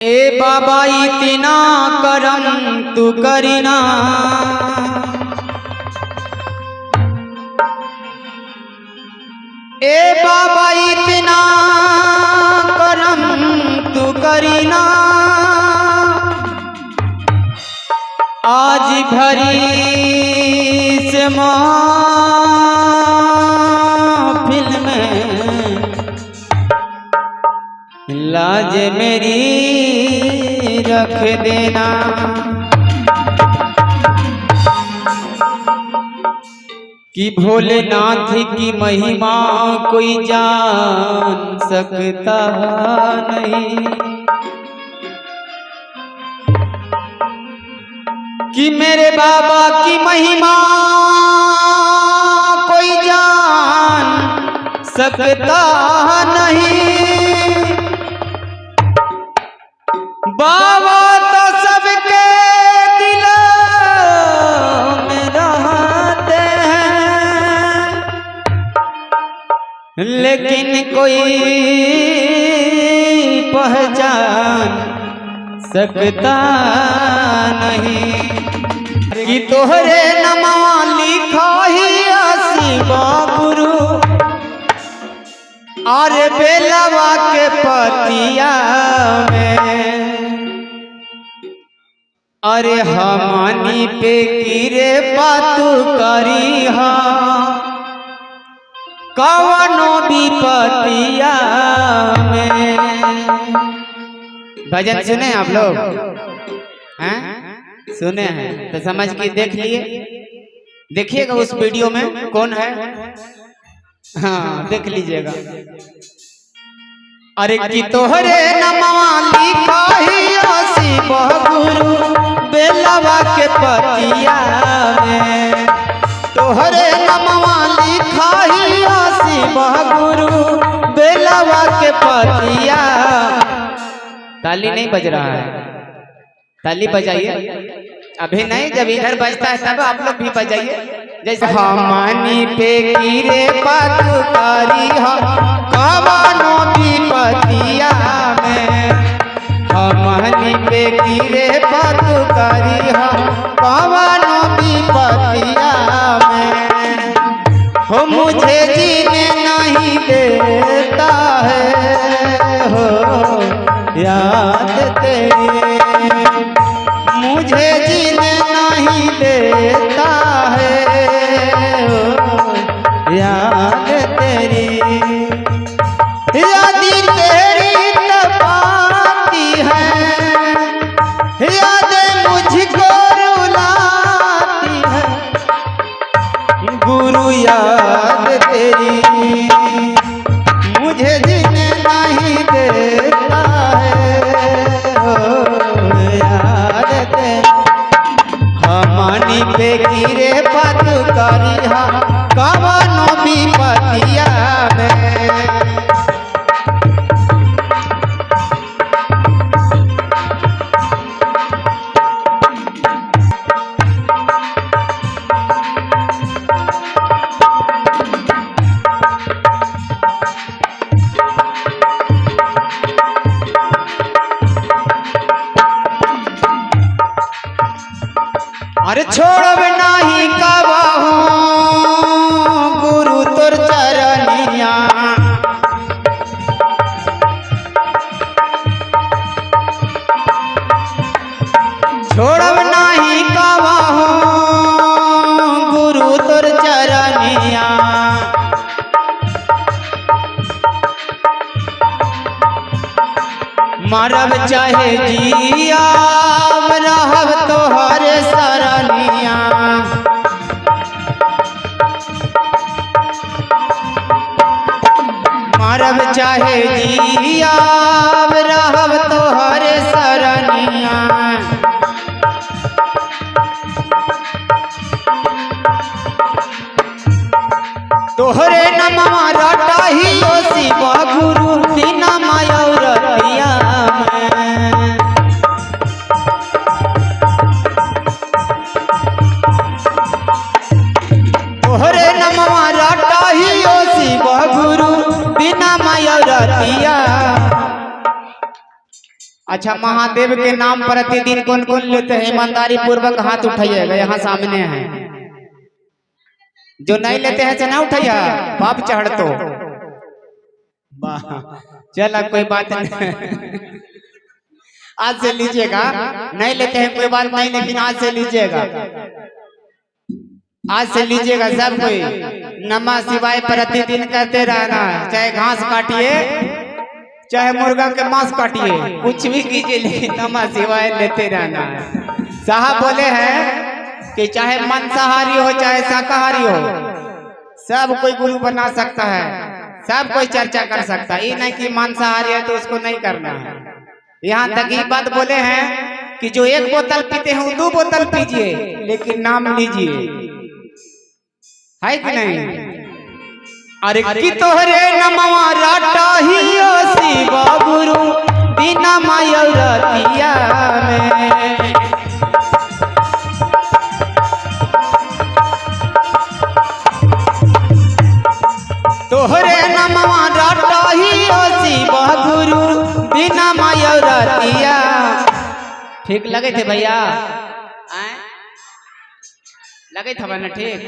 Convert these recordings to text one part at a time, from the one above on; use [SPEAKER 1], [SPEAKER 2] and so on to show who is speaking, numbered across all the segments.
[SPEAKER 1] ए बाबा इतना करम तू करीना, ए बाबा इतना करम तू करीना। आज भरी से महफिल में लाज मेरी रख देना। कि भोलेनाथ की महिमा कोई जान सकता नहीं, कि मेरे बाबा की महिमा कोई जान सकता नहीं। बाबा तो सबके दिलों में रहते हैं, लेकिन कोई पहचान सकता नहीं। कि तोहरे नमवा लिखा ही शिवा गुरु और बेलवा के पतिया में। अरे हमानी पे किरे पातू करी हा कवनो विपतिया में। भजन सुने आप लोग हैं? सुने हैं तो समझ के देख लिए। देखिएगा उस वीडियो में कौन है, हाँ देख लीजिएगा। अरे कि तोहरे नमवा लिखा ही शिव गुरु बेलवा के पतिया में। तोहरे नमवा लिखा ही शिव गुरु बेलवा के पतिया। ताली नहीं बज रहा है, ताली बजाइए अभी नहीं, जब इधर बजता है तब आप लोग भी बजाइए। जैसे हमानी पे गिरे पतुकारी कवनो विपतिया में। हमनी पे गिरे पतुकारी कवनो विपतिया में। हो मुझे जीने नहीं देता है हो याद तेरी, मुझे जीने नहीं देता है हो याद तेरी। याद तेरी तपाती है, याद मुझको रुलाती है। गुरु याद तेरी मुझे जीने नहीं देता है हो याद तेरी। हमानी पे गिरे पतुकारी कवनो विपतिया में। अरे छोड़ब नहीं कबहू गुरु तोर चरनिया। छोड़ब नहीं कबहू गुरु तोर चरनिया। मरब चाहे जिया रहब तोहरे शरणिया। मरब चाहे जिया रहब तोहरे शरणिया। तोहरे नमवा रटा ही शिव गुरु बिना मायौरतिया में। तोहरे नमवा रटा ही शिव गुरु बिना मायौरतिया। अच्छा, महादेव के नाम प्रतिदिन कौन कौन लेते हैं? ईमानदारी पूर्वक हाथ उठाइएगा, यहाँ सामने है। जो नहीं लेते हैं से ना उठाइए, पाप चढ़ तो। वाह, चल कोई बात नहीं, आज से लीजिएगा। नहीं लेते हैं कोई बात नहीं, लेकिन आज से लीजिएगा, आज से लीजिएगा सब कोई। नमः शिवाय प्रतिदिन करते रहना है, चाहे घास काटिए चाहे मुर्गा के मांस काटिए, कुछ भी कीजिए, लेकिन नमः शिवाय लेते रहना है। साहब बोले हैं कि चाहे मांसाहारी हो चाहे शाकाहारी हो, सब कोई गुरु बना सकता है, सब कोई चर्चा कर सकता है। ये नहीं कि मांसाहारी है तो उसको नहीं करना है। यहाँ तक ये बात बोले हैं कि जो एक बोतल पीते हैं वो 2 बोतल पीजिए, लेकिन नाम लीजिए, है कि नहीं? अरे कि तोहरे नमवा राटा हियो शिव गुरु बिना मायरतिया में। तोहरे नमवा राटा हियो शिव गुरु बिना मायरतिया। ठीक लगे थे भैया? लगे थे ना? ठीक,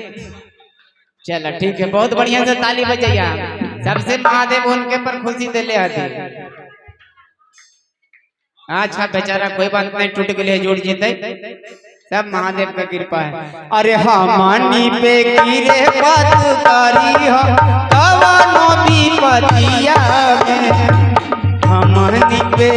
[SPEAKER 1] चलो ठीक है, बहुत बढ़िया से ताली बजैया। सबसे महादेव उनके पर खुशी दिले हती। अच्छा बेचारा कोई बात नहीं, टूट गए जुड़ जीते, सब महादेव का कृपा है। अरे हमनी पे गिरे बात करी हो कवनो विपतिया में, हमनी पे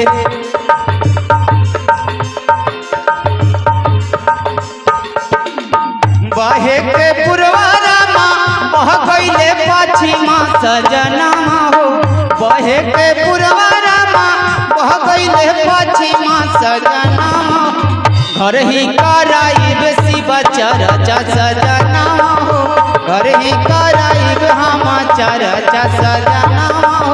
[SPEAKER 1] बहे के पुरवारा माँ बह गईले पछिमा सजना हो, बहे के पुरवारा माँ बह गईले पछिमा सजना, घर ही कराइब शिव चरचा सजना हो, घर ही कराइब हम चरचा सजना हो।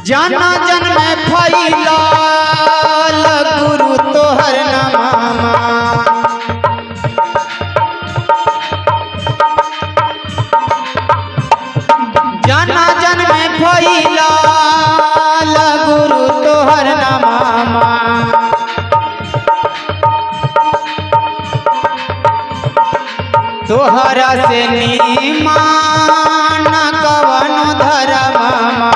[SPEAKER 1] जाना जन में फैलाल गुरु तोहर नमामा, जाना जन में फैलाल गुरु तोहर नमामा, तोहरा से नीमान कवन धर्ममा,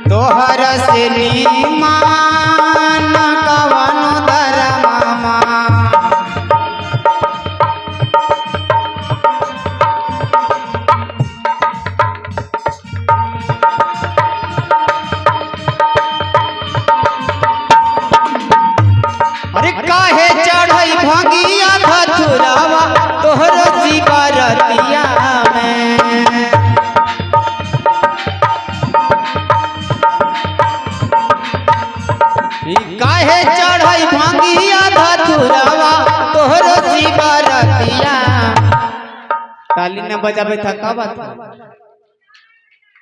[SPEAKER 1] तोहर से नीमान कवन धर्ममा। अरे काहे चढ़ई भंगिया धतुरावा तोहर शिवरतिया में, काहे चढ़ई भंगिया धतुरावा तोहर शिवरतिया। ताली न बजावे था का बात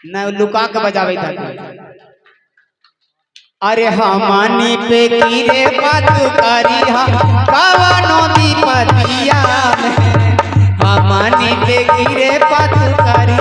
[SPEAKER 1] न लुका के बजावे था। अरे हमनी पे गिरे बात करी कवनो विपतिया में, हमनी पे गिरे बात करी।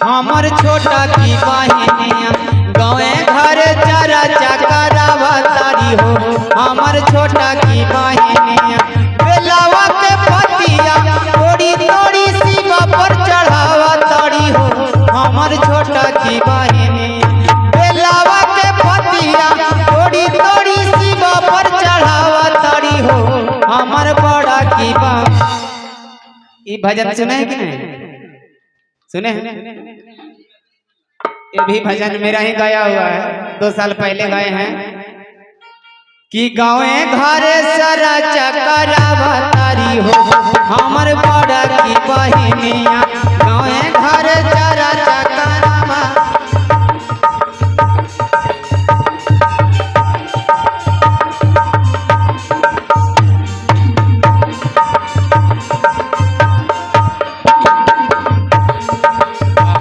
[SPEAKER 1] हमर छोटा की बहिनिया गाँवे घर चरचा करावा तारी हो, हमर छोटा की बहिनिया बेलावा के पतिया तोड़ी तोड़ी शिवा पर चढ़ावा तारी हो, हमर छोटा की बहिनिया बेलावा के पतिया तोड़ी तोड़ी शिवा पर चढ़ावा तारी हो, हमर बड़ा की बा। ई भजन सुने है कि नहीं सुने हैं? ये भी भजन मेरा ही गाया हुआ है, 2 साल पहले गाए हैं। कि गाँवे घरे सरा चकरावतारी हो हमर बड़ा की बहिनिया, गाँवे घरे सरा चकरावा।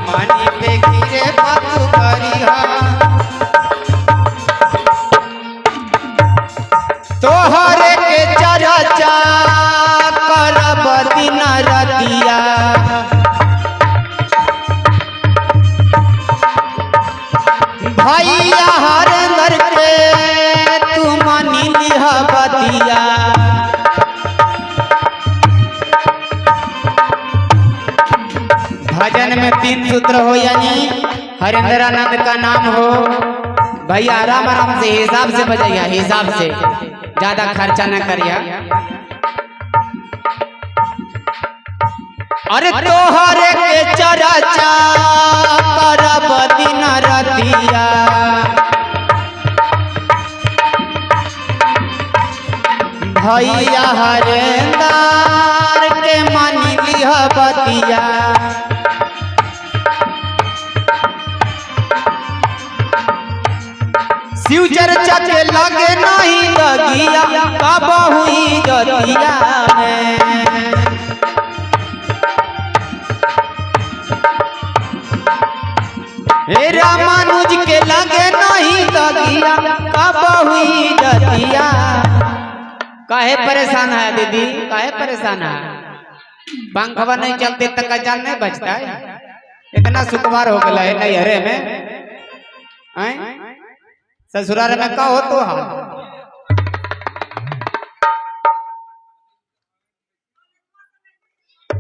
[SPEAKER 1] मनी पे गिरे बाबू करिहा, तोहरे के चर्चा करब दिन रतिया। भैया हरेंद्र के तू मनी लिह बतिया। भजन में 3 सूत्र हो, यानी हरेंद्रानंद का नाम हो। भैया आराम आराम से हिसाब से बजाइया, हिसाब से, ज्यादा खर्चा न करिया। अरे तोहरे के चर्चा करब दिन रतिया, भैया हरेंद्र के मानी लिह बतिया। शिव चर्चा के लगे नहीं लगिया, कब हुई जतिया में। हे रामानुज के लगे नहीं लगिया, कब हुई जतिया। काहे परेशान है दीदी, काहे परेशान है? पंखवा नहीं चलते तक जान नहीं बचता है। इतना सुखवार हो गया है नैहरे में, ससुराल में का हो तो हम।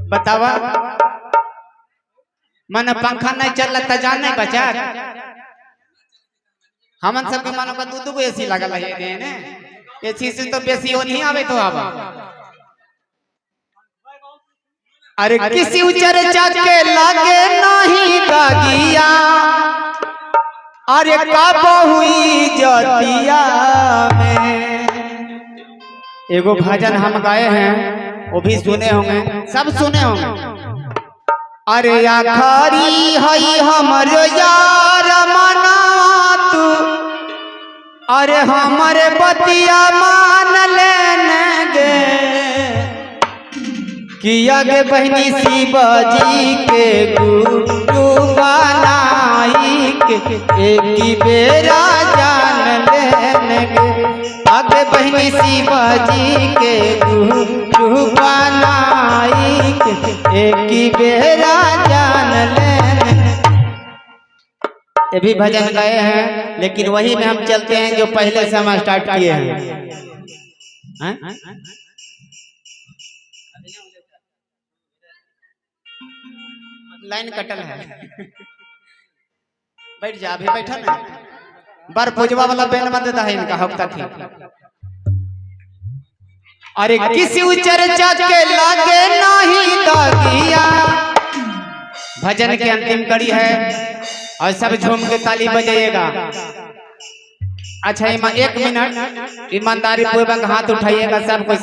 [SPEAKER 1] बतावा मन पंखा नहीं चल रहा जान नहीं बचा। हमन सबके मानो का दू दू गो एसी लगल है ने, एसी से तो बेसी हो नहीं आवे तो आवा। अरे किसी चर्चा के लागे नहीं दागिया, अरे कब हुई जतिया में। एगो भजन हम गाए हैं, वो भी सुने होंगे, सब सुने होंगे। अरे आखरी हई हमर यार मना तू, अरे हमरे बतिया मान लेने गे, किया गे बहनी शिवजी के गुरु बनाई के एक बेरा जान लेने गे। आगे बहनी शिवजी के गुरु बनाई के एक बेरा जान लेने। ये भी भजन गाए हैं, लेकिन वही में हम चलते हैं जो पहले से हम स्टार्ट किए हैं। लाइन कटल है, बैठ जा, अभी बैठा ना। बर पूजवा वाला बेन मत देता है इनका हफ्ता थी। अरे किसी चर्चा के लागे नहीं दागिया। भजन के अंतिम कड़ी है और सब झूम के ताली बजाइएगा। अच्छा एक मिनट ईमानदारी पूर्वक हाथ उठाइएगा सब कोई।